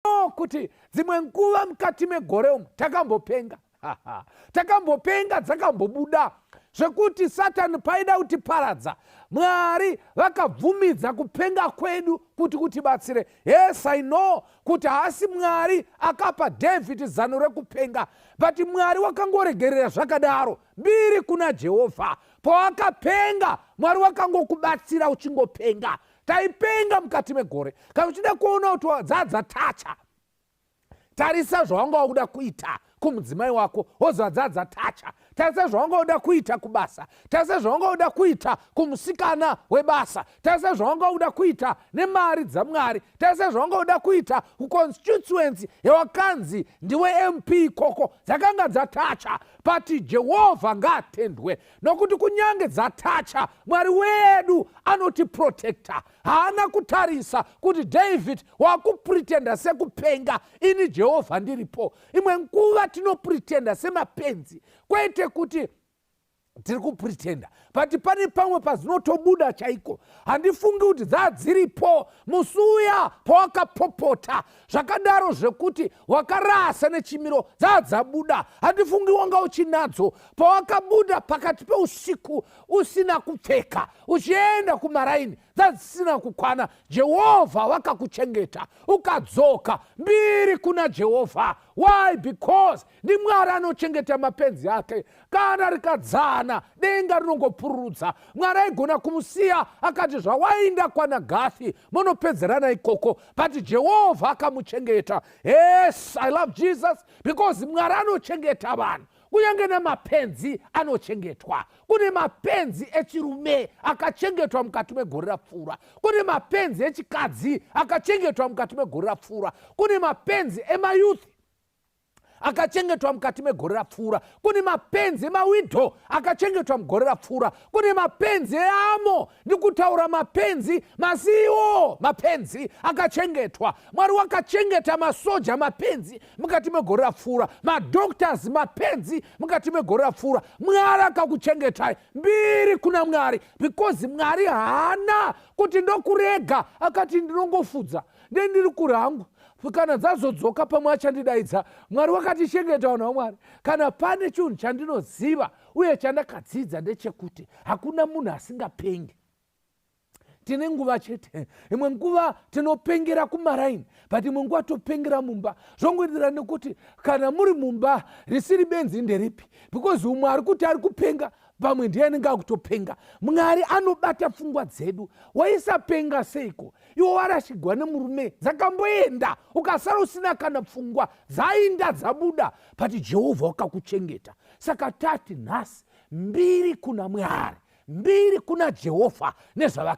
Know kuti dzimwe nguva mukati megore umu takambopenga, takambopenga, dzakambobuda zvekuti Satani paida kutiparadza, Mwari vakabvumidza kupenga kwedu kuti kutibatsire. Yes, I know kuti haasi Mwari akapa David zano rekupenga, but Mwari wakangoregerera zvakadaro. Mbiri kuna Jehovha. Pawakapenga, Mwari wakangokubatsira uchingopenga. Taipenga mukati megore. Kana uchida kuona kuti wadzadza tacha, tarisa zvawanga wakuda kuita kumudzimai wako, wozva dzadza tacha. Tarisa zvawanga uda kuita kubasa, tarisa zvawanga uda kuita kumusikana webasa, tarisa zvawanga uda kuita nemari dzaMwari, tarisa zvawanga uda kuita kuconstituency yawakanzi ndiwe MP ikoko. Dzakanga dzatacha, but Jehovha ngaatendwe nokuti kunyange dzatacha, Mwari wedu anotiprotecta. Haana kutarisa kuti David wakupretenda sekupenga, ini Jehovha ndiripo. Imwe nguva tinopretenda semapenzi, kwete kuti tiri kupretenda, but pane pamwe pazinotobuda chaiko. Handifungi kuti dzaa dziripo musi uya pawakapopota zvakadaro zvekuti wakarasa nechimiro, dzaa dzabuda. Handifungi wanga uchinadzo pawakabuda pakati peusiku usina kupfeka uchienda kumaraini, dzadzisina kukwana. Jehovha wakakuchengeta ukadzoka. Mbiri kuna Jehovha. Why? Because ndiMwari anochengeta mapenzi ake. Kana rikadzana, denga rinongopururudza. Mwari aigona kumusiya akati, "Zvawainda kwana Gathi, munopedzerana ikoko," but Jehovha akamuchengeta. Yes, I love Jesus because Mwari anochengeta vanhu, kunyange nemapenzi anochengetwa. Kune mapenzi echirume akachengetwa mukati megore rapfuura, kune mapenzi echikadzi akachengetwa mukati megore rapfuura, kune mapenzi emayouth akachengetwa mukati megore rapfuura, kune mapenzi emawidow akachengetwa mugore rapfuura, kune mapenzi eamo ndikutaura, mapenzi maCEO, mapenzi akachengetwa. Mwari wakachengeta masoja mapenzi mukati megore rapfuura, madoctors mapenzi mukati megore rapfuura. Mwari akakuchengetai. Mbiri kuna Mwari, because Mwari haana kuti ndokurega, akati ndinongofudza, ndendiri kurangu, kana dzazodzoka pamwe achandidaidza. Mwari wakatichengeta, vanhu vaMwari. Kana pane chinhu chandinoziva uye chandakadzidza, ndechekuti hakuna munhu asingapengi. Tine nguva chete. Imwe nguva tinopengera kumaraini, but imwe nguva topengera mumba. Zvongoenderana nekuti kana muri mumba, risiri benzi nderipi, because umwe ari kuti ari kupenga, pamwe ndiye anenge akutopenga. Mwari anobata pfungwa dzedu. Waisapenga seiko iwe warashigwa nemurume, dzakamboenda, ukasara usina kana pfungwa, dzainda dzabuda, but Jehovha wakakuchengeta. Saka tati nhasi mbiri kuna Mwari, mbiri kuna Jehovha nezvavakaita.